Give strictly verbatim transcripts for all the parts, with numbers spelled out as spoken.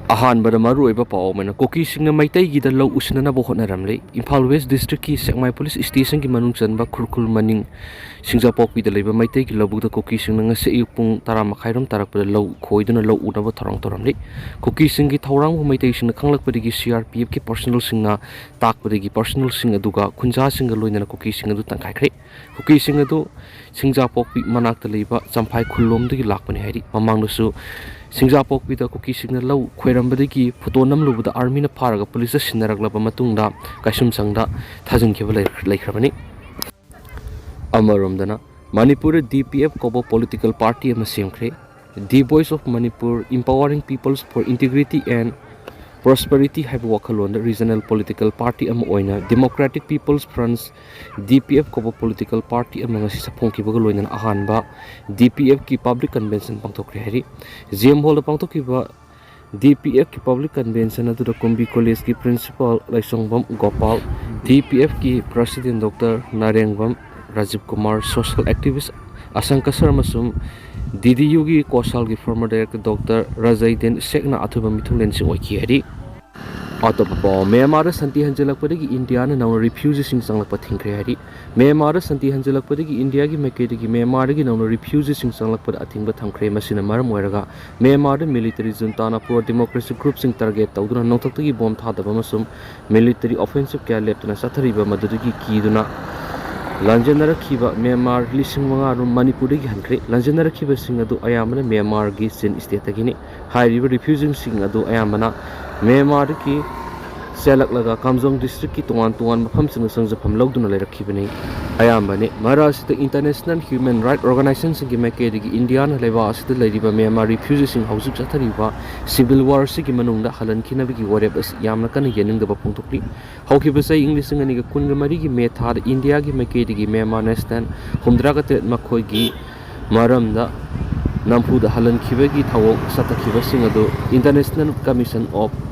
ꯑꯍꯥꯟꯕꯗ ꯃꯔꯨꯑꯣꯏꯕ ꯄꯥꯎ ꯑꯃꯅ, ꯀꯨꯀꯤꯁꯤꯡꯅ ꯃꯩꯇꯩꯒꯤꯗ ꯂꯧ ꯎꯁꯤꯟꯅꯅꯕ ꯍꯣꯠꯅꯔꯝꯂꯤ꯫ ꯏꯝꯐꯥꯜ ꯋꯦꯁ ꯗꯤꯁꯇ꯭ꯔꯤꯛꯀꯤ ꯁꯦꯛꯃꯥꯏ ꯄꯨꯂꯤꯁ ꯁ꯭ꯇꯦꯁꯟꯒꯤ ꯃꯅꯨꯡ ꯆꯟꯕ ꯈꯨꯔꯈꯨꯜ ꯃꯅꯤꯡ ꯁꯤꯡꯖꯥꯄꯣꯛꯄꯤꯗ ꯂꯩꯕ ꯃꯩꯇꯩꯒꯤ ꯂꯧꯕꯨꯛꯇ ꯀꯨꯀꯤꯁꯤꯡꯅ ꯉꯁꯤ ꯑꯌꯨꯛ ꯄꯨꯡ ꯇꯔꯥ ꯃꯈꯥꯏꯔꯣꯝ ꯇꯥꯔꯛꯄꯗ ꯂꯧ ꯈꯣꯏꯗꯨꯅ ꯂꯧ ꯎꯅꯕ ꯊꯧꯔꯥꯡ ꯇꯧꯔꯝꯂꯤ꯫ ꯀꯨꯀꯤꯁꯤꯡꯒꯤ ꯊꯧꯔꯥꯡꯕꯨ ꯃꯩꯇꯩꯁꯤꯡꯅ ꯈꯪꯂꯛꯄꯗꯒꯤ ꯁꯤ ꯑꯥꯔ ꯄꯤ ꯑꯦꯐꯀꯤ ꯄꯔꯁꯣꯅꯦꯜꯁꯤꯡꯅ ꯇꯥꯛꯄꯗꯒꯤ ꯄꯔꯁꯣꯅꯦꯜꯁꯤꯡ ꯑꯗꯨꯒ ꯈꯨꯟꯖꯥꯁꯤꯡꯒ ꯂꯣꯏꯅꯅ ꯀꯨꯀꯤꯁꯤꯡ ꯑꯗꯨ ꯇꯥꯟꯈꯥꯏꯈ꯭ꯔꯦ꯫ ꯀꯨꯀꯤꯁꯤꯡ ꯑꯗꯨ ꯁꯤꯡꯖꯥꯄꯣꯛꯄꯤ ꯃꯅꯥꯛꯇ ꯂꯩꯕ ꯆꯝꯐꯥꯏ ꯈꯨꯜꯂꯣꯝꯗꯒꯤ ꯂꯥꯛꯄꯅꯤ ꯍꯥꯏꯔꯤ꯫ ꯃꯃꯥꯡꯗꯁꯨ ꯁꯤꯡꯖꯥꯄꯣꯛꯄꯤꯗ ꯀꯨꯀꯤꯁꯤꯡꯅ ꯂꯧ ꯈꯣꯏꯔꯝꯕꯗꯒꯤ ꯐꯣꯇꯣ ꯅꯝꯂꯨꯕꯗ ꯑꯥꯔꯃꯤꯅ ꯐꯥꯔꯒ ꯄꯨꯂꯤꯁꯇ ꯁꯤꯟꯅꯔꯛꯂꯕ ꯃꯇꯨꯡꯗ ꯀꯩꯁꯨꯝꯁꯪꯗ ꯊꯥꯖꯤꯟꯈꯤꯕ ꯂꯩ-, ꯂꯩꯈ꯭ꯔꯕꯅꯤ꯫ ꯑꯃꯔꯣꯝꯗꯅ, ꯃꯅꯤꯄꯨꯔꯗ ꯗꯤ ꯄꯤ ꯑꯦꯐ ꯀꯧꯕ ꯄꯣꯂꯤꯇꯤꯀꯦꯜ ꯄꯥꯔꯇꯤ ꯑꯃ ꯁꯦꯝꯈ꯭ꯔꯦ꯫ The Voice of Manipur, Empowering Peoples for Integrity and Prosperity ꯍꯥꯏꯕ ꯋꯥꯈꯜꯂꯣꯟꯗ ꯔꯤꯖꯅꯦꯜ ꯄꯣꯂꯤꯇꯤꯀꯦꯜ ꯄꯥꯔꯇꯤ ꯑꯃ ꯑꯣꯏꯅ Democratic People's Front, ꯗꯤ ꯄꯤ ꯑꯦꯐ ꯀꯧꯕ ꯄꯣꯂꯤꯇꯤꯀꯦꯜ ꯄꯥꯔꯇꯤ ꯑꯃ ꯉꯁꯤ ꯁꯛꯐꯣꯡꯈꯤꯕꯒ ꯂꯣꯏꯅꯅ ꯑꯍꯥꯟꯕ ꯗꯤ ꯄꯤ ꯑꯦꯐꯀꯤ ꯄꯕ꯭ꯂꯤꯛ ꯀꯟꯚꯦꯟꯁꯟ ꯄꯥꯡꯊꯣꯛꯈ꯭ꯔꯦ ꯍꯥꯏꯔꯤ꯫ ꯖꯤ ꯑꯦꯝ ꯍꯣꯜꯗ ꯄꯥꯡꯊꯣꯛꯈꯤꯕ ꯗꯤ ꯄꯤ ꯑꯦꯐꯀꯤ ꯄꯕ꯭ꯂꯤꯛ ꯀꯟꯚꯦꯟꯁꯟ ꯑꯗꯨꯗ ꯀꯨꯝꯕꯤ ꯀꯣꯂꯦꯖꯀꯤ ꯄ꯭ꯔꯤꯟꯁꯤꯄꯥꯜ ꯂꯥꯏꯁꯣꯡꯕꯝ ꯒꯣꯄꯥꯜ, ꯗꯤ ꯄꯤ ꯑꯦꯐꯀꯤ ꯄ꯭ꯔꯁꯤꯗꯦꯟ ꯗꯣꯛꯇꯔ ꯅꯥꯔꯦꯡꯕꯝ ꯔꯥꯖꯤꯕ ꯀꯨꯃꯥꯔ, ꯁꯣꯁꯤꯌꯦꯜ ꯑꯦꯛꯇꯤꯚꯤꯁ ꯑꯁꯪꯀ ꯁꯔꯃꯁꯨꯝ, ꯗꯤ ꯗꯤ ꯌꯨꯒꯤ ꯀꯣꯁꯥꯜꯒꯤ ꯐꯣꯔꯃꯔ ꯗꯥꯏꯔꯦꯛꯇꯔ ꯗꯣꯛꯇꯔ ꯔꯖꯩꯗꯤꯟ ꯁꯦꯛꯅ ꯑꯊꯣꯏꯕ ꯃꯤꯊꯨꯡꯂꯦꯟꯁꯤꯡ ꯑꯣꯏꯈꯤ ꯍꯥꯏꯔꯤ꯫ ꯑꯇꯣꯞꯄ ꯄꯥꯎ, ꯃ꯭ꯌꯥꯟꯃꯥꯔꯗ ꯁꯥꯟꯇꯤ ꯍꯟꯖꯤꯜꯂꯛꯄꯗꯒꯤ ꯏꯟꯗꯤꯌꯥꯅ ꯅꯧꯅ ꯔꯤꯐ꯭ꯌꯨꯖꯤꯁꯤꯡ ꯆꯪꯂꯛꯄ ꯊꯤꯡꯈ꯭ꯔꯦ ꯍꯥꯏꯔꯤ꯫ ꯃ꯭ꯌꯥꯟꯃꯥꯔꯗ ꯁꯥꯟꯇꯤ ꯍꯟꯖꯤꯜꯂꯛꯄꯗꯒꯤ ꯏꯟꯗꯤꯌꯥꯒꯤ ꯃꯥꯏꯀꯩꯗꯒꯤ ꯃ꯭ꯌꯥꯟꯃꯥꯔꯗꯒꯤ ꯅꯧꯅ ꯔꯤꯐ꯭ꯌꯨꯖꯤꯁꯤꯡ ꯆꯪꯂꯛꯄꯗ ꯑꯊꯤꯡꯕ ꯊꯝꯈ꯭ꯔꯦ꯫ ꯃꯁꯤꯅ ꯃꯔꯝ ꯑꯣꯏꯔꯒ ꯃ꯭ꯌꯥꯟꯃꯥꯔꯗ ꯃꯤꯂꯤꯇꯔꯤ ꯖꯨꯟꯇꯥꯅ ꯄ꯭ꯔꯣ ꯗꯦꯃꯣꯀ꯭ꯔꯦꯁꯤ ꯒ꯭ꯔꯨꯞꯁꯤꯡ ꯇꯥꯔꯒꯦꯠ ꯇꯧꯗꯨꯅ ꯅꯣꯡꯊꯛꯇꯒꯤ ꯕꯣꯝ ꯊꯥꯗꯕ ꯑꯃꯁꯨꯡ ꯃꯤꯂꯤꯇꯔꯤ ꯑꯣꯐꯦꯟꯁꯤꯞ ꯀꯌꯥ ꯂꯦꯞꯇꯅ ꯆꯠꯊꯔꯤꯕ ꯃꯗꯨꯗꯒꯤ ꯀꯤꯗꯨꯅ ꯂꯥꯟꯖꯦꯟꯅꯔꯛꯈꯤꯕ ꯃ꯭ꯌꯥꯟꯃꯥꯔ ꯂꯤꯁꯤꯡ ꯃꯉꯥ ꯔꯣꯝ ꯃꯅꯤꯄꯨꯔꯗꯒꯤ ꯍꯟꯈ꯭ꯔꯦ꯫ ꯂꯥꯟꯖꯦꯟꯅꯔꯛꯈꯤꯕꯁꯤꯡ ꯑꯗꯨ ꯑꯌꯥꯝꯕꯅ ꯃ꯭ꯌꯥꯟꯃꯥꯔꯒꯤ ꯆꯤꯟ ꯁ꯭ꯇꯦꯠꯇꯒꯤꯅꯤ꯫ ꯍꯥꯏꯔꯤꯕ ꯔꯤꯐ꯭ꯌꯨꯖꯤꯁꯤꯡ ꯑꯗꯨ ꯑꯌꯥꯝꯕꯅ ꯃ꯭ꯌꯥꯟꯃꯥꯔꯗꯒꯤ ꯆꯦꯜꯂꯛꯂꯒ ꯀꯥꯝꯖꯣꯡ ꯗꯤꯁꯇ꯭ꯔꯤꯛꯀꯤ ꯇꯣꯉꯥꯟ ꯇꯣꯉꯥꯟꯕ ꯃꯐꯝꯁꯤꯡꯗ ꯆꯪꯖꯐꯝ ꯂꯧꯗꯨꯅ ꯂꯩꯔꯛꯈꯤꯕꯅꯤ꯫ ꯑꯌꯥꯝꯕꯅꯤ꯫ ꯃꯔꯛ ꯑꯁꯤꯗ ꯏꯟꯇꯔꯅꯦꯁꯅꯦꯜ ꯍ꯭ꯌꯨꯃꯦꯟ ꯔꯥꯏꯠ ꯑꯣꯔꯒꯅꯥꯏꯖꯦꯁꯟꯁꯤꯡꯒꯤ ꯃꯥꯏꯀꯩꯗꯒꯤ ꯏꯟꯗꯤꯌꯥꯅ ꯂꯩꯕꯥꯛ ꯑꯁꯤꯗ ꯂꯩꯔꯤꯕ ꯃ꯭ꯌꯥꯟꯃꯥꯔ ꯔꯤꯐ꯭ꯌꯨꯖꯤꯁꯤꯡ ꯍꯧꯖꯤꯛ ꯆꯠꯊꯔꯤꯕ ꯁꯤꯚꯤꯜ ꯋꯥꯔꯁꯤꯒꯤ ꯃꯅꯨꯡꯗ ꯍꯜꯍꯟꯈꯤꯅꯕꯒꯤ ꯋꯥꯔꯦꯞ ꯑꯁꯤ ꯌꯥꯝꯅ ꯀꯟꯅ ꯌꯥꯅꯤꯡꯗꯕ ꯐꯣꯡꯗꯣꯛꯂꯤ꯫ ꯍꯧꯈꯤꯕ ꯆꯍꯤ ꯏꯪ ꯂꯤꯁꯤꯡ ꯑꯅꯤꯒ ꯀꯨꯟꯒ ꯃꯔꯤꯒꯤ ꯃꯦ ꯊꯥꯗ ꯏꯟꯗꯤꯌꯥꯒꯤ ꯃꯥꯏꯀꯩꯗꯒꯤ ꯃ꯭ꯌꯥꯟꯃꯥꯔ ꯅꯦꯁꯅꯦꯜ ꯍꯨꯝꯗ꯭ꯔꯥꯒ ꯇꯔꯦꯠ ꯃꯈꯣꯏꯒꯤ ꯃꯔꯝꯗ ꯅꯝꯐꯨꯗ ꯍꯜꯍꯟꯈꯤꯕꯒꯤ ꯊꯧꯑꯣꯡ ꯆꯠꯊꯈꯤꯕꯁꯤꯡ ꯑꯗꯨ ꯏꯟꯇꯔꯅꯦꯁꯅꯦꯜ ꯀꯃꯤꯁꯟ ꯑꯣꯐ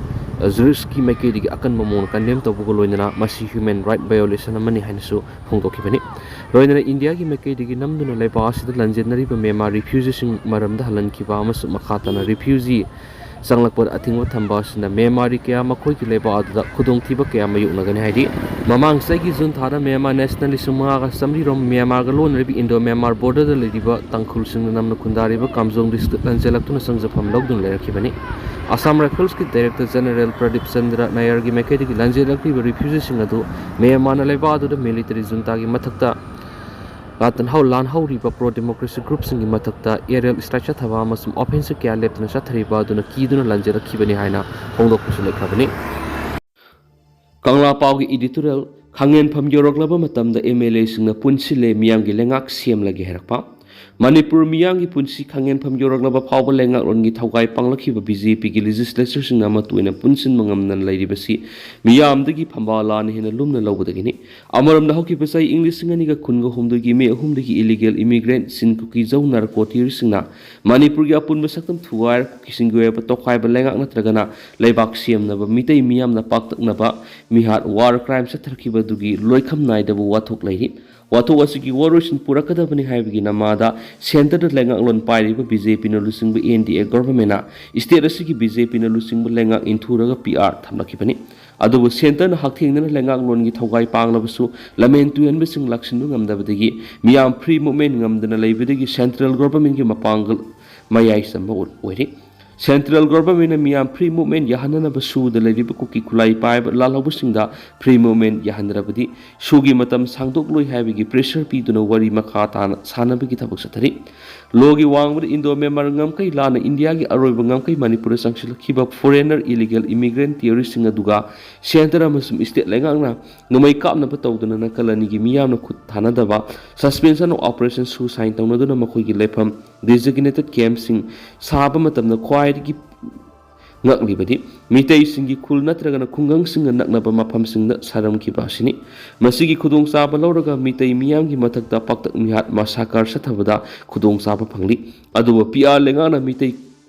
ꯖꯨꯔꯤꯁꯀꯤ ꯃꯥꯏꯀꯩꯗꯒꯤ ꯑꯀꯟꯕ ꯃꯑꯣꯡꯗ ꯀꯟꯗꯦꯝ ꯇꯧꯕꯒ ꯂꯣꯏꯅꯅ ꯃꯁꯤ ꯍ꯭ꯌꯨꯃꯦꯟ ꯔꯥꯏꯠ ꯚꯥꯏꯑꯣꯂꯦꯁꯟ ꯑꯃꯅꯤ ꯍꯥꯏꯅꯁꯨ ꯐꯣꯡꯗꯣꯛꯈꯤꯕꯅꯤ꯫ ꯂꯣꯏꯅꯅ ꯏꯟꯗꯤꯌꯥꯒꯤ ꯃꯥꯏꯀꯩꯗꯒꯤ ꯅꯝꯗꯨꯅ ꯂꯩꯕꯥꯛ ꯑꯁꯤꯗ ꯂꯥꯟꯖꯦꯟꯅꯔꯤꯕ ꯃ꯭ꯌꯥꯟꯃꯥꯔ ꯔꯤꯐ꯭ꯌꯨꯖꯤꯁꯤꯡ ꯃꯔꯝꯗ ꯍꯜꯍꯟꯈꯤꯕ ꯑꯃꯁꯨꯡ ꯃꯈꯥ ꯇꯥꯅ ꯔꯤꯐ꯭ꯌꯨꯖꯤ ꯆꯪꯂꯛꯄꯗ ꯑꯊꯤꯡꯕ ꯊꯝꯕ ꯑꯁꯤꯅ ꯃ꯭ꯌꯥꯟꯃꯥꯔꯤ ꯀꯌꯥ ꯃꯈꯣꯏꯒꯤ ꯂꯩꯕꯥꯛ ꯑꯗꯨꯗ ꯈꯨꯗꯣꯡꯊꯤꯕ ꯀꯌꯥ ꯃꯥꯌꯣꯛꯅꯒꯅꯤ ꯍꯥꯏꯔꯤ꯫ ꯃꯃꯥꯡ ꯆꯍꯤꯒꯤ ꯖꯨꯟ ꯊꯥꯗ ꯃ꯭ꯌꯥꯟꯃꯥꯔ ꯅꯦꯁꯅꯦꯜ ꯂꯤꯁꯤꯡ ꯃꯉꯥꯒ ꯆꯥꯃꯔꯤꯔꯣꯝ ꯃ꯭ꯌꯥꯟꯃꯥꯔꯒ ꯂꯣꯟꯅꯔꯤꯕ ꯏꯟꯗꯣ ꯃ꯭ꯌꯥꯟꯃꯥꯔ ꯕꯣꯔꯗꯔꯗ ꯂꯩꯔꯤꯕ ꯇꯥꯡꯈꯨꯜꯁꯤꯡꯅ ꯅꯝꯅ ꯈꯨꯟꯗꯥꯔꯤꯕ ꯀꯥꯝꯖꯣꯡ ꯗꯤꯁꯇ꯭ꯔꯤꯛ ꯂꯥꯟꯖꯦꯜꯂꯛꯇꯨꯅ ꯆꯪꯖꯐꯝ ꯂꯧꯗꯨꯅ ꯂꯩꯔꯛꯈꯤꯕꯅꯤ꯫ ꯑꯁꯥꯝ ꯔꯥꯏꯐꯜꯁꯀꯤ ꯗꯥꯏꯔꯦꯛꯇꯔ ꯖꯦꯅꯔꯦꯜ ꯄ꯭ꯔꯗꯤꯞ ꯆꯟꯗ꯭ꯔ ꯅꯥꯌꯔꯒꯤ ꯃꯥꯏꯀꯩꯗꯒꯤ ꯂꯥꯟꯖꯦꯜꯂꯛꯂꯤꯕ ꯔꯤꯐ꯭ꯌꯨꯖꯤꯁꯤꯡ ꯑꯗꯨ ꯃ꯭ꯌꯥꯟꯃꯥꯔꯅ ꯂꯩꯕꯥꯛ ꯑꯗꯨꯗ ꯃꯤꯂꯤꯇꯔꯤ ꯖꯨꯟꯇꯥꯒꯤ ꯃꯊꯛꯇ ꯂꯥꯟꯍꯧ-, ꯂꯥꯟꯍꯧꯔꯤꯕ ꯄ꯭ꯔꯣ ꯗꯦꯃꯣꯀ꯭ꯔꯦꯁꯤ ꯒ꯭ꯔꯨꯞꯁꯤꯡꯒꯤ ꯃꯊꯛꯇ ꯑꯦꯔꯤꯌꯦꯜ ꯁ꯭ꯇ꯭ꯔꯥꯏꯛ ꯆꯠꯊꯕ ꯑꯃꯁꯨꯡ ꯑꯣꯐꯦꯟꯁꯤꯞ ꯀꯌꯥ ꯂꯦꯞꯇꯅ ꯆꯠꯊꯔꯤꯕ ꯑꯗꯨꯅ ꯀꯤꯗꯨꯅ ꯂꯥꯟꯖꯦꯜꯂꯛꯈꯤꯕꯅꯤ ꯍꯥꯏꯅ ꯐꯣꯡꯗꯣꯛꯄꯁꯨ ꯂꯩꯈ꯭ꯔꯕꯅꯤ꯫ ꯀꯪꯂꯥ ꯄꯥꯎꯒꯤ ꯏꯗꯤꯇꯣꯔꯤꯌꯦꯜ, ꯈꯥꯡꯉꯦꯟꯐꯝ ꯌꯧꯔꯛꯂꯕ ꯃꯇꯝꯗ ꯑꯦꯝ ꯑꯦꯜ ꯑꯦꯁꯤꯡꯅ ꯄꯨꯟꯁꯤꯜꯂꯦ, ꯃꯤꯌꯥꯝꯒꯤ ꯂꯩꯉꯥꯛ ꯁꯦꯝꯂꯒꯦ ꯍꯥꯏꯔꯛꯄ꯫ ꯃꯅꯤꯄꯨꯔ ꯃꯤꯌꯥꯝꯒꯤ ꯄꯨꯟꯁꯤ ꯈꯥꯡꯉꯦꯟꯐꯝ ꯌꯧꯔꯛꯂꯕ ꯐꯥꯎꯕ ꯂꯩꯉꯥꯛꯂꯣꯟꯒꯤ ꯊꯧꯒꯥꯏ ꯄꯥꯡꯂꯛꯈꯤꯕ ꯕꯤ ꯖꯦ ꯄꯤꯒꯤ ꯂꯦꯖꯤꯁꯂꯦꯆꯔꯁꯤꯡꯅ ꯃꯇꯨ ꯑꯣꯏꯅ ꯄꯨꯟꯁꯤꯟꯕ ꯉꯝꯗꯅ ꯂꯩꯔꯤꯕꯁꯤ ꯃꯤꯌꯥꯝꯗꯒꯤ ꯐꯝꯕꯥꯜ ꯂꯥꯟꯅ ꯍꯦꯟꯅ ꯂꯨꯝꯅ ꯂꯧꯕꯗꯒꯤꯅꯤ꯫ ꯑꯃꯔꯣꯝꯗ, ꯍꯧꯈꯤꯕ ꯆꯍꯤ ꯏꯪ ꯂꯤꯁꯤꯡ ꯑꯅꯤꯒ ꯀꯨꯟꯒ ꯍꯨꯝꯗꯣꯏꯒꯤ ꯃꯦ ꯑꯍꯨꯝꯗꯒꯤ ꯏꯂꯤꯒꯦꯜ ꯏꯃꯤꯒ꯭ꯔꯦꯟꯠꯁꯤꯡ, ꯀꯨꯀꯤ-ꯖꯧ ꯅꯥꯔꯀꯣ ꯇꯦꯔꯣꯔꯤꯁꯁꯤꯡꯅ ꯃꯅꯤꯄꯨꯔꯒꯤ ꯑꯄꯨꯟꯕ ꯁꯛꯇꯝ ꯊꯨꯒꯥꯏꯔ ꯀꯨꯀꯤꯁꯤꯡꯒꯤ ꯑꯣꯏꯕ ꯇꯣꯈꯥꯏꯕ ꯂꯩꯉꯥꯛ ꯅꯠꯇ꯭ꯔꯒꯅ ꯂꯩꯕꯥꯛ ꯁꯦꯝꯅꯕ ꯃꯤꯇꯩ ꯃꯤꯌꯥꯝꯅ ꯄꯥꯛꯇꯛꯅꯕ ꯃꯤꯍꯥꯠ, ꯋꯥꯔ ꯀ꯭ꯔꯥꯏꯝ ꯆꯠꯊꯔꯛꯈꯤꯕ ꯑꯗꯨꯒꯤ ꯂꯣꯏꯈꯝ ꯅꯥꯏꯗꯕ ꯋꯥꯊꯣꯛ ꯂꯩꯔꯤ꯫ ꯋꯥꯊꯣꯛ ꯑꯁꯤꯒꯤ ꯋꯥꯔꯣꯏꯁꯤꯟ ꯄꯨꯔꯛꯀꯗꯕꯅꯤ ꯍꯥꯏꯕꯒꯤ ꯅꯃꯥꯗ ꯁꯦꯟꯇꯔꯗ ꯂꯩꯉꯥꯛꯂꯣꯟ ꯄꯥꯏꯔꯤꯕ ꯕꯤ ꯖꯦ ꯄꯤꯅ ꯂꯨꯆꯤꯡꯕ ꯑꯦꯟ ꯗꯤ ꯑꯦ ꯒꯣꯚꯔꯟꯃꯦꯟꯠꯅ ꯁ꯭ꯇꯦꯠ ꯑꯁꯤꯒꯤ ꯕꯤ ꯖꯦ ꯄꯤꯅ ꯂꯨꯆꯤꯡꯕ ꯂꯩꯉꯥꯛ ꯏꯟꯊꯨꯔꯒ ꯄꯤ ꯑꯥꯔ ꯊꯝꯂꯛꯈꯤꯕꯅꯤ꯫ ꯑꯗꯨꯕꯨ ꯁꯦꯟꯇꯔꯅ ꯍꯛꯊꯦꯡꯅꯅ ꯂꯩꯉꯥꯛꯂꯣꯟꯒꯤ ꯊꯧꯒꯥꯏ ꯄꯥꯡꯂꯕꯁꯨ ꯂꯝꯍꯦꯟ ꯇꯨꯍꯦꯟꯕꯁꯤꯡ ꯂꯥꯛꯁꯤꯟꯕ ꯉꯝꯗꯕꯗꯒꯤ ꯃꯤꯌꯥꯝ ꯐ꯭ꯔꯤ ꯃꯨꯚꯃꯦꯟꯠ ꯉꯝꯗꯅ ꯂꯩꯕꯗꯒꯤ ꯁꯦꯟꯇ꯭ꯔꯦꯜ ꯒꯣꯚꯔꯟꯃꯦꯟꯠꯀꯤ ꯃꯄꯥꯡꯒꯜ ꯃꯌꯥꯏ ꯆꯝꯕ ꯑꯣꯏꯔꯤ꯫ ꯁꯦꯟꯇ꯭ꯔꯦꯜ ꯒꯣꯚꯔꯟꯃꯦꯟꯠꯅ ꯃꯤꯌꯥꯝ ꯐ꯭ꯔꯤ ꯃꯨꯚꯃꯦꯟꯠ ꯌꯥꯍꯟꯅꯅꯕ ꯁꯨꯗ ꯂꯩꯔꯤꯕ ꯀꯨꯀꯤ ꯈꯨꯠꯂꯥꯏ ꯄꯥꯏꯕ ꯂꯥꯜꯍꯧꯕꯁꯤꯡꯗ ꯐ꯭ꯔꯤ ꯃꯨꯚꯃꯦꯟꯠ ꯌꯥꯍꯟꯗ꯭ꯔꯕꯗꯤ ꯁꯨꯒꯤ ꯃꯇꯝ ꯁꯥꯡꯗꯣꯛꯂꯣꯏ ꯍꯥꯏꯕꯒꯤ ꯄ꯭ꯔꯦꯁꯔ ꯄꯤꯗꯨꯅ ꯋꯥꯔꯤ ꯃꯈꯥ ꯇꯥꯅ ꯁꯥꯟꯅꯕꯒꯤ ꯊꯕꯛ ꯆꯠꯊꯔꯤ꯫ ꯂꯣꯒꯤ ꯋꯥꯡꯃꯗ ꯏꯟꯗꯣ ꯃ꯭ꯌꯥꯟꯃꯥꯔ ꯉꯝꯈꯩ ꯂꯥꯟꯅ ꯏꯟꯗꯤꯌꯥꯒꯤ ꯑꯔꯣꯏꯕ ꯉꯝꯈꯩ ꯃꯅꯤꯄꯨꯔꯗ ꯆꯪꯁꯤꯜꯂꯛꯈꯤꯕ ꯐꯣꯔꯦꯟꯅꯔ ꯏꯂꯤꯒꯦꯜ ꯏꯃꯤꯒ꯭ꯔꯦꯟꯠ ꯇꯦꯔꯣꯔꯤꯁꯁꯤꯡ ꯑꯗꯨꯒ ꯁꯦꯟꯇꯔ ꯑꯃꯁꯨꯡ ꯁ꯭ꯇꯦꯠ ꯂꯩꯉꯥꯛꯅ ꯅꯣꯡꯃꯩ ꯀꯥꯞꯅꯕ ꯇꯧꯗꯨꯅ ꯅꯥꯀꯜ ꯑꯅꯤꯒꯤ ꯃꯤꯌꯥꯝꯅ ꯈꯨꯠ ꯊꯥꯅꯗꯕ suspension of operation ꯁꯨ ꯁꯥꯏꯟ ꯇꯧꯅꯗꯨꯅ ꯃꯈꯣꯏꯒꯤ ꯂꯩꯐꯝ designated campꯁꯤꯡ ꯁꯥꯕ ꯃꯇꯝꯗ ꯈ꯭ꯋꯥꯏꯗꯒꯤ ꯉꯛꯂꯤꯕꯗꯤ ꯃꯤꯇꯩꯁꯤꯡꯒꯤ ꯈꯨꯜ ꯅꯠꯇ꯭ꯔꯒꯅ ꯈꯨꯡꯒꯪꯁꯤꯡꯒ ꯅꯛꯅꯕ ꯃꯐꯝꯁꯤꯡꯗ ꯁꯥꯔꯝꯈꯤꯕ ꯑꯁꯤꯅꯤ꯫ ꯃꯁꯤꯒꯤ ꯈꯨꯗꯣꯡꯆꯥꯕ ꯂꯧꯔꯒ ꯃꯤꯇꯩ ꯃꯤꯌꯥꯝꯒꯤ ꯃꯊꯛꯇ ꯄꯥꯛꯇꯛ ꯃꯤꯍꯥꯠ, ꯃꯁꯥꯀꯔ ꯆꯠꯊꯕꯗ ꯈꯨꯗꯣꯡꯆꯥꯕ ꯐꯪꯂꯤ꯫ ꯑꯗꯨꯕꯨ ꯄꯤ ꯑꯥꯔ ꯂꯩꯉꯥꯛꯅ ꯃꯤꯇꯩ,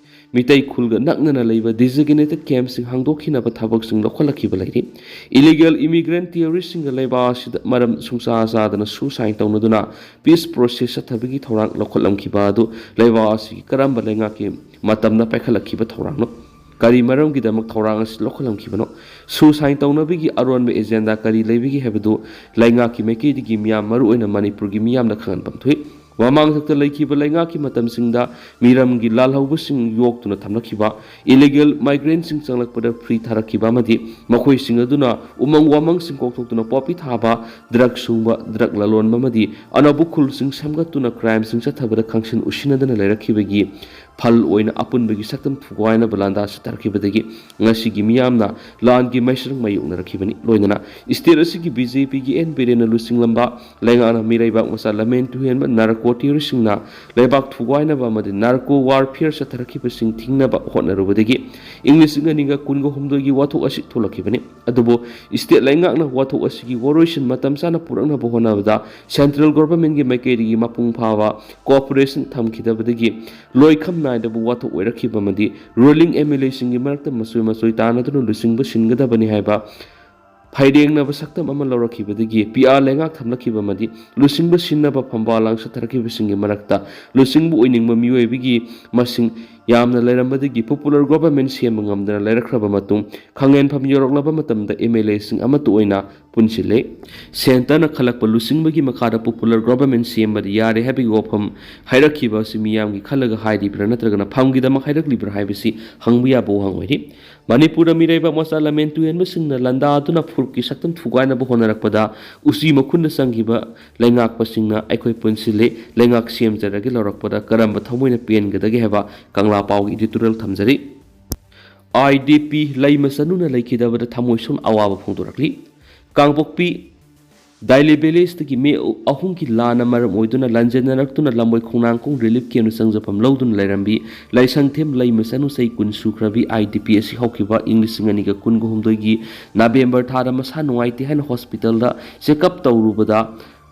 ꯃꯤꯇꯩ ꯈꯨꯜꯒ ꯅꯛꯅꯅ ꯂꯩꯕ designated campꯁꯤꯡ ꯍꯥꯡꯗꯣꯛꯈꯤꯅꯕ ꯊꯕꯛꯁꯤꯡ ꯂꯧꯈꯠꯂꯛꯈꯤꯕ ꯂꯩꯔꯤ꯫ Illegal immigrant terroristꯁꯤꯡꯒ ꯂꯩꯕꯥꯛ ꯑꯁꯤꯗ ꯃꯔꯝ ꯁꯨꯡꯆꯥ ꯆꯥꯗꯅ ꯁꯨ ꯁꯥꯏꯟ ꯇꯧꯅꯗꯨꯅ peace process ꯆꯠꯊꯕꯒꯤ ꯊꯧꯔꯥꯡ ꯂꯧꯈꯠꯂꯝꯈꯤꯕ ꯑꯗꯨ ꯂꯩꯕꯥꯛ ꯑꯁꯤꯒꯤ ꯀꯔꯝꯕ ꯂꯩꯉꯥꯛꯀꯤ ꯃꯇꯝꯗ ꯄꯥꯏꯈꯠꯂꯛꯈꯤꯕ ꯊꯧꯔꯥꯡꯅꯣ? ꯀꯔꯤ ꯃꯔꯝꯒꯤꯗꯃꯛ ꯊꯧꯔꯥꯡ ꯑꯁꯤ ꯂꯧꯈꯠꯂꯝꯈꯤꯕꯅꯣ? ꯁꯨꯁꯥꯏꯟ ꯇꯧꯅꯕꯒꯤ ꯑꯔꯣꯟꯕ ꯑꯦꯖꯦꯟꯗꯥ ꯀꯔꯤ ꯂꯩꯕꯒꯦ ꯍꯥꯏꯕꯗꯨ ꯂꯩꯉꯥꯛꯀꯤ ꯃꯥꯏꯀꯩꯗꯒꯤ ꯃꯤꯌꯥꯝ, ꯃꯔꯨꯑꯣꯏꯅ ꯃꯅꯤꯄꯨꯔꯒꯤ ꯃꯤꯌꯥꯝꯅ ꯈꯪꯍꯟꯐꯝ ꯊꯣꯛꯏ꯫ ꯃꯃꯥꯡꯊꯛꯇ ꯂꯩꯈꯤꯕ ꯂꯩꯉꯥꯛꯀꯤ ꯃꯇꯝꯁꯤꯡꯗ ꯃꯤꯔꯝꯒꯤ ꯂꯥꯜꯍꯧꯕꯁꯤꯡ ꯌꯣꯛꯇꯨꯅ ꯊꯝꯂꯛꯈꯤꯕ, ꯏꯂꯤꯒꯦꯜ ꯃꯥꯏꯒ꯭ꯔꯦꯟꯁꯤꯡ ꯆꯪꯂꯛꯄꯗ ꯐ꯭ꯔꯤ ꯊꯥꯔꯛꯈꯤꯕ ꯑꯃꯗꯤ ꯃꯈꯣꯏꯁꯤꯡ ꯑꯗꯨꯅ ꯎꯃꯪ ꯋꯥꯃꯪꯁꯤꯡ ꯀꯣꯛꯊꯣꯛꯇꯨꯅ ꯄꯣꯄꯤ ꯊꯥꯕ, ꯗ꯭ꯔꯒ ꯁꯨꯡꯕ, ꯗ꯭ꯔꯒ ꯂꯂꯣꯟꯕ ꯑꯃꯗꯤ ꯑꯅꯧꯕ ꯈꯨꯜꯁꯤꯡ ꯁꯦꯝꯒꯠꯇꯨꯅ ꯀ꯭ꯔꯥꯏꯝꯁꯤꯡ ꯆꯠꯊꯕꯗ ꯈꯪꯁꯤꯟ ꯎꯁꯤꯟꯅꯗꯅ ꯂꯩꯔꯛꯈꯤꯕꯒꯤ ꯐꯜ ꯑꯣꯏꯅ ꯑꯄꯨꯟꯕꯒꯤ ꯁꯛꯇꯝ ꯊꯨꯒꯥꯏꯅꯕ ꯂꯥꯟꯗꯥ ꯆꯠꯊꯔꯛꯈꯤꯕꯗꯒꯤ ꯉꯁꯤꯒꯤ ꯃꯤꯌꯥꯝꯅ ꯂꯥꯟꯒꯤ ꯃꯩꯁꯤꯔꯪ ꯃꯥꯌꯣꯛꯅꯔꯛꯈꯤꯕꯅꯤ꯫ ꯂꯣꯏꯅꯅ ꯁ꯭ꯇꯦꯠ ꯑꯁꯤꯒꯤ ꯕꯤ ꯖꯦ ꯄꯤꯒꯤ ꯑꯦꯟ ꯕꯤꯔꯦꯟꯅ ꯂꯨꯆꯤꯡꯂꯝꯕ ꯂꯩꯉꯥꯛꯅ ꯃꯤꯔꯩꯕꯥꯛ ꯃꯆꯥ ꯂꯝꯍꯦꯟ ꯇꯨꯍꯦꯟꯕ ꯅꯥꯔꯀꯣ ꯇꯦꯔꯣꯔꯤꯁꯁꯤꯡꯅ ꯂꯩꯕꯥꯛ ꯊꯨꯒꯥꯏꯅꯕ ꯑꯃꯗꯤ ꯅꯥꯔꯀꯣ ꯋꯥꯔꯐꯤꯌꯔ ꯆꯠꯊꯔꯛꯈꯤꯕꯁꯤꯡ ꯊꯤꯡꯅꯕ ꯍꯣꯠꯅꯔꯨꯕꯗꯒꯤ ꯏꯪ ꯂꯤꯁꯤꯡ ꯑꯅꯤꯒ ꯀꯨꯟꯒ ꯍꯨꯝꯗꯣꯏꯒꯤ ꯋꯥꯊꯣꯛ ꯑꯁꯤ ꯊꯣꯛꯂꯛꯈꯤꯕꯅꯤ꯫ ꯑꯗꯨꯕꯨ ꯁ꯭ꯇꯦꯠ ꯂꯩꯉꯥꯛꯅ ꯋꯥꯊꯣꯛ ꯑꯁꯤꯒꯤ ꯋꯥꯔꯣꯏꯁꯤꯟ ꯃꯇꯝ ꯆꯥꯅ ꯄꯨꯔꯛꯅꯕ ꯍꯣꯠꯅꯕꯗ ꯁꯦꯟꯇ꯭ꯔꯦꯜ ꯒꯣꯚꯔꯟꯃꯦꯟꯠꯀꯤ ꯃꯥꯏꯀꯩꯗꯒꯤ ꯃꯄꯨꯡ ꯐꯥꯕ ꯀꯣꯑꯣꯄꯔꯦꯁꯟ ꯊꯝꯈꯤꯗꯕꯗꯒꯤ ꯂꯣꯏꯈꯝ ꯅꯥꯏꯗꯕ ꯋꯥꯊꯣꯛ ꯑꯣꯏꯔꯛꯈꯤꯕ ꯑꯃꯗꯤ ꯔꯨꯂꯤꯡ ꯑꯦꯝ ꯑꯦꯜ ꯑꯦꯁꯤꯡꯒꯤ ꯃꯔꯛꯇ ꯃꯆꯣꯏ ꯃꯆꯣꯏ ꯇꯥꯟꯅꯗꯨꯅ ꯂꯨꯆꯤꯡꯕ ꯁꯤꯟꯒꯗꯕꯅꯤ ꯍꯥꯏꯕ ꯐꯩꯔꯦꯡꯅꯕ ꯁꯛꯇꯝ ꯑꯃ ꯂꯧꯔꯛꯈꯤꯕꯗꯒꯤ ꯄꯤ ꯑꯥꯔ ꯂꯩꯉꯥꯛ ꯊꯝꯂꯛꯈꯤꯕ ꯑꯃꯗꯤ ꯂꯨꯆꯤꯡꯕ ꯁꯤꯟꯅꯕ ꯐꯝꯕꯥꯜ ꯂꯥꯡ ꯆꯠꯊꯔꯛꯈꯤꯕꯁꯤꯡꯒꯤ ꯃꯔꯛꯇ ꯂꯨꯆꯤꯡꯕ ꯑꯣꯏꯅꯤꯡꯕ ꯃꯤꯑꯣꯏꯕꯒꯤ ꯃꯁꯤꯡ ꯌꯥꯝꯅ ꯂꯩꯔꯝꯕꯗꯒꯤ ꯄꯣꯄꯨꯂꯔ ꯒꯣꯚꯔꯟꯃꯦꯟꯠ ꯁꯦꯝꯕ ꯉꯝꯗꯅ ꯂꯩꯔꯛꯈ꯭ꯔꯕ ꯃꯇꯨꯡ ꯈꯥꯡꯉꯦꯟꯐꯝ ꯌꯧꯔꯛꯂꯕ ꯃꯇꯝꯗ ꯑꯦꯝ ꯑꯦꯜ ꯑꯦꯁꯤꯡ ꯑꯃꯠꯇ ꯑꯣꯏꯅ ꯄꯨꯟꯁꯤꯜꯂꯦ꯫ ꯁꯦꯟꯇꯔꯅ ꯈꯜꯂꯛꯄ ꯂꯨꯆꯤꯡꯕꯒꯤ ꯃꯈꯥꯗ ꯄꯣꯄꯨꯂꯔ ꯒꯣꯚꯔꯟꯃꯦꯟꯠ ꯁꯦꯝꯕꯗ ꯌꯥꯔꯦ ꯍꯥꯏꯕꯒꯤ ꯋꯥꯐꯝ ꯍꯥꯏꯔꯛꯈꯤꯕ ꯑꯁꯤ ꯃꯤꯌꯥꯝꯒꯤ ꯈꯜꯂꯒ ꯍꯥꯏꯔꯤꯕ꯭ꯔꯥ ꯅꯠꯇ꯭ꯔꯒꯅ ꯐꯝꯒꯤꯗꯃꯛ ꯍꯥꯏꯔꯛꯂꯤꯕ꯭ꯔꯥ ꯍꯥꯏꯕꯁꯤ ꯍꯪꯕ ꯌꯥꯕ ꯋꯥꯍꯪ ꯑꯣꯏꯔꯤ꯫ ꯃꯅꯤꯄꯨꯔꯗ ꯃꯤꯔꯩꯕꯥꯛ ꯃꯆꯥ ꯂꯝꯍꯦꯟ ꯇꯨꯍꯦꯟꯕꯁꯤꯡꯅ ꯂꯥꯟꯗꯥꯗꯨꯅ ꯐꯨꯔꯨꯞꯀꯤ ꯁꯛꯇꯝ ꯊꯨꯒꯥꯏꯅꯕ ꯍꯣꯠꯅꯔꯛꯄꯗ ꯎꯆꯤ ꯃꯈꯨꯟꯗ ꯆꯪꯈꯤꯕ ꯂꯩꯉꯥꯛꯄꯁꯤꯡꯅ ꯑꯩꯈꯣꯏ ꯄꯨꯟꯁꯤꯜꯂꯤ, ꯂꯩꯉꯥꯛ ꯁꯦꯝꯖꯔꯒꯦ ꯂꯧꯔꯛꯄꯗ ꯀꯔꯝꯕ ꯊꯃꯣꯏꯅ ꯄꯦꯟꯒꯗꯒꯦ ꯍꯥꯏꯕ ꯀꯪꯂꯥ ꯄꯥꯎꯒꯤ ꯏꯗꯤꯇꯣꯔꯤꯌꯦꯜ ꯊꯝꯖꯔꯤ꯫ ꯑꯥꯏ ꯗꯤ ꯄꯤ ꯂꯩꯃꯆꯅꯨꯅ ꯂꯩꯈꯤꯗꯕꯗ ꯊꯃꯣꯏ ꯁꯣꯛꯅ ꯑꯋꯥꯕ ꯐꯣꯡꯗꯣꯔꯛꯂꯤ꯫ ꯀꯥꯡꯄꯣꯛꯄꯤ ꯗꯥꯏꯂꯤ ꯚꯤꯂꯦꯖꯇꯒꯤ ꯃꯦ ꯑꯍꯨꯝꯒꯤ ꯂꯥꯟꯅ ꯃꯔꯝ ꯑꯣꯏꯗꯨꯅ ꯂꯥꯟꯖꯦꯟꯅꯔꯛꯇꯨꯅ ꯂꯝꯕꯣꯏ ꯈꯣꯡꯅꯥꯡꯈꯣꯡ ꯔꯤꯂꯤꯐ ꯀꯦꯝꯞꯇ ꯆꯪꯖꯐꯝ ꯂꯧꯗꯨꯅ ꯂꯩꯔꯝꯕꯤ ꯂꯩꯁꯪꯊꯦꯝ ꯂꯩꯃꯆꯅꯨ ꯆꯍꯤ ꯀꯨꯟ ꯁꯨꯈ꯭ꯔꯕꯤ ꯑꯥꯏ ꯗꯤ ꯄꯤ ꯑꯁꯤ ꯍꯧꯈꯤꯕ ꯏꯪ ꯂꯤꯁꯤꯡ ꯑꯅꯤꯒ ꯀꯨꯟꯒ ꯍꯨꯝꯗꯣꯏꯒꯤ ꯅꯕꯦꯝꯕꯔ ꯊꯥꯗ ꯃꯁꯥ ꯅꯨꯡꯉꯥꯏꯇꯦ ꯍꯥꯏꯅ ꯍꯣꯁꯄꯤꯇꯥꯜꯗ ꯆꯦꯛꯑꯞ ꯇꯧꯔꯨꯕꯗ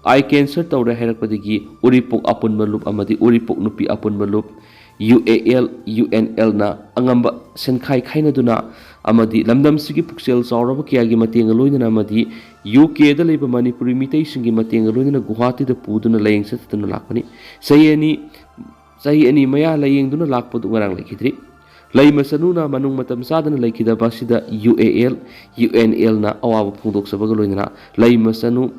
ꯑꯥꯏ ꯀꯦꯟꯁꯔ ꯇꯧꯔꯦ ꯍꯥꯏꯔꯛꯄꯗꯒꯤ ꯎꯔꯤꯄꯣꯛ ꯑꯄꯨꯟꯕ ꯂꯨꯞ ꯑꯃꯗꯤ ꯎꯔꯤꯄꯣꯛ ꯅꯨꯄꯤ ꯑꯄꯨꯟꯕ ꯂꯨꯞ, U A L, U N ꯑꯦꯜꯅ ꯑꯉꯝꯕ ꯁꯦꯟꯈꯥꯏ ꯈꯥꯏꯅꯗꯨꯅ ꯑꯃꯗꯤ ꯂꯝꯗꯝꯁꯤꯒꯤ ꯄꯨꯛꯆꯦꯜ ꯆꯥꯎꯔꯕ ꯀꯌꯥꯒꯤ ꯃꯇꯦꯡꯒ ꯂꯣꯏꯅꯅ ꯑꯃꯗꯤ ꯌꯨ ꯀꯦꯗ ꯂꯩꯕ ꯃꯅꯤꯄꯨꯔꯤ ꯃꯤꯇꯩꯁꯤꯡꯒꯤ ꯃꯇꯦꯡꯒ ꯂꯣꯏꯅꯅ ꯒꯨꯋꯥꯍꯥꯇꯤꯗ ꯄꯨꯗꯨꯅ ꯂꯥꯌꯦꯡ ꯆꯠꯇꯨꯅ ꯂꯥꯛꯄꯅꯤ꯫ ꯆꯍꯤ ꯑꯅꯤ, ꯆꯍꯤ ꯑꯅꯤ ꯃꯌꯥ ꯂꯥꯌꯦꯡꯗꯨꯅ ꯂꯥꯛꯄꯗꯨ ꯉꯔꯥꯡ ꯂꯩꯈꯤꯗ꯭ꯔꯤ꯫ ꯂꯩꯃ ꯆꯅꯨꯅ ꯃꯅꯨꯡ ꯃꯇꯝ ꯆꯥꯗꯅ ꯂꯩꯈꯤꯗꯕ ꯑꯁꯤꯗ U A L, U N ꯑꯦꯜꯅ ꯑꯋꯥꯕ ꯐꯣꯡꯗꯣꯛꯆꯕꯒ ꯂꯣꯏꯅꯅ ꯂꯩꯃ ꯆꯅꯨ,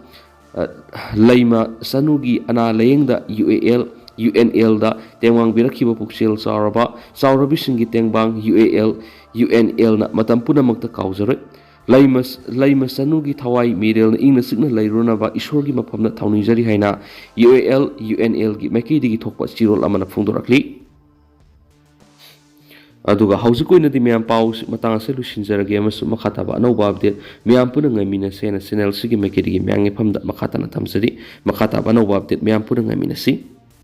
ꯑ, ꯂꯩꯃ ꯆꯅꯨꯒꯤ ꯑꯅꯥ ꯂꯥꯌꯦꯡꯗ U A L, U N ꯑꯦꯜꯗ ꯇꯦꯡꯕꯥꯡꯕꯤꯔꯛꯈꯤꯕ ꯄꯨꯛꯆꯦꯜ ꯆꯥꯎꯔꯕ ꯆꯥꯎꯔꯕꯤꯁꯤꯡꯒꯤ ꯇꯦꯡꯕꯥꯡ U A L, U N ꯑꯦꯜꯅ ꯃꯇꯝ ꯄꯨꯝꯅꯃꯛꯇ ꯀꯥꯎꯖꯔꯣꯏ꯫ ꯂꯩꯃ, ꯂꯩꯃ ꯆꯅꯨꯒꯤ ꯊꯋꯥꯏ ꯃꯤꯔꯦꯜꯅ ꯏꯪꯅ ꯆꯤꯛꯅ ꯂꯩꯔꯨꯅꯕ ꯏꯁꯣꯔꯒꯤ ꯃꯐꯝꯗ ꯊꯧꯅꯤꯖꯔꯤ ꯍꯥꯏꯅ U A L, U N ꯑꯦꯜꯒꯤ ꯃꯥꯏꯀꯩꯗꯒꯤ ꯊꯣꯛꯄ ꯆꯤꯔꯣꯜ ꯑꯃꯅ ꯐꯣꯡꯗꯣꯔꯛꯂꯤ꯫ ꯑꯗꯨꯒ ꯍꯧꯖꯤꯛ ꯑꯣꯏꯅꯗꯤ ꯃꯌꯥꯝ ꯄꯥꯎ ꯃꯇꯥꯡ ꯑꯁꯤ ꯂꯣꯏꯁꯤꯟꯖꯔꯒꯦ ꯑꯃꯁꯨꯡ ꯃꯈꯥ ꯇꯥꯕ ꯑꯅꯧꯕ update ꯃꯌꯥꯝ ꯄꯨꯟꯅ ꯉꯥꯏꯃꯤꯟꯅꯁꯦ ꯍꯥꯏꯅ channel ꯑꯁꯤꯒꯤ ꯃꯥꯏꯀꯩꯗꯒꯤ ꯃꯌꯥꯝꯒꯤ ꯃꯐꯝꯗ ꯃꯈꯥ ꯇꯥꯅ ꯊꯝꯖꯔꯤ꯫ ꯃꯈꯥ ꯇꯥꯕ ꯑꯅꯧꯕ update ꯃꯌꯥꯝ ꯄꯨꯟꯅ ꯉꯥꯏꯃꯤꯟꯅꯁꯤ꯫